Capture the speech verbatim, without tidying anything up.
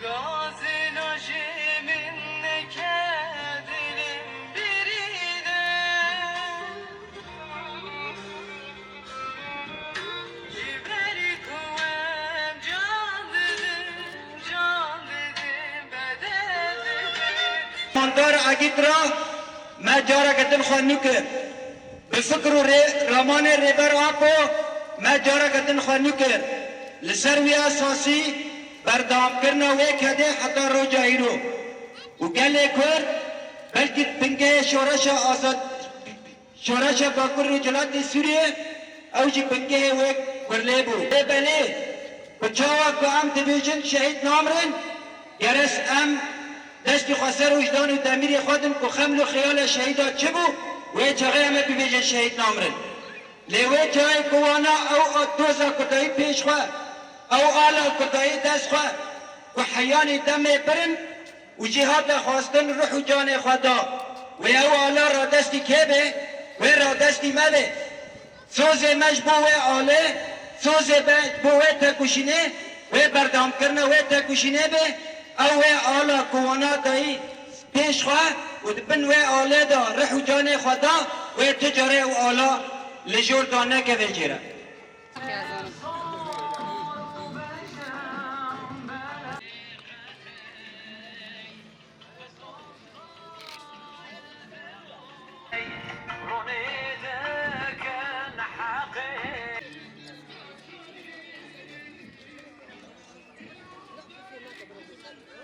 Gazino ji min neke dilin birîne. Ji ber ku em can didin, can didin, bedel didin. Mandar Agît ra me careke din xwe nû kir. Bi fikr û rê-, ramanê Rêber Apo me careke din xwe nû kir. Li ser wî esasî berdewamkirina wê kedê heta roja îro. Û gelê Kurd belkî bingehê şoreşa azad-, şoreşa Bakur Rojhilatê Sûriyê, ew jî bingehê wê kurlê bû. Lê belê, bi çawa ku em dibêjin şehîd namrin, gerek em destî xwe ser wijdan û demîrê xwe din ku xeml û xeyala şehîda çi bû, wê çaxê em ê bibêjin şehîd namrin. Lê wê çaxê ku wana ew a doza ku dayî pêş xwe, ew ala ku dayî dest xwe, ku heyanî demê birin û jî hate xwestin ruh û canê xwe da. Wê ew ala radestî kê be? Wê radestî me be. Sozê me ji bo wê alê, sozê me ji bo wê tekoşînê, wê berdewamkirina wê tekoşînê be, ew wê ala ku wana dayî pêş xwe û di bin wê alê de rih û canê xwe da, wê tu carê ew ala li jor da nekeve jê re.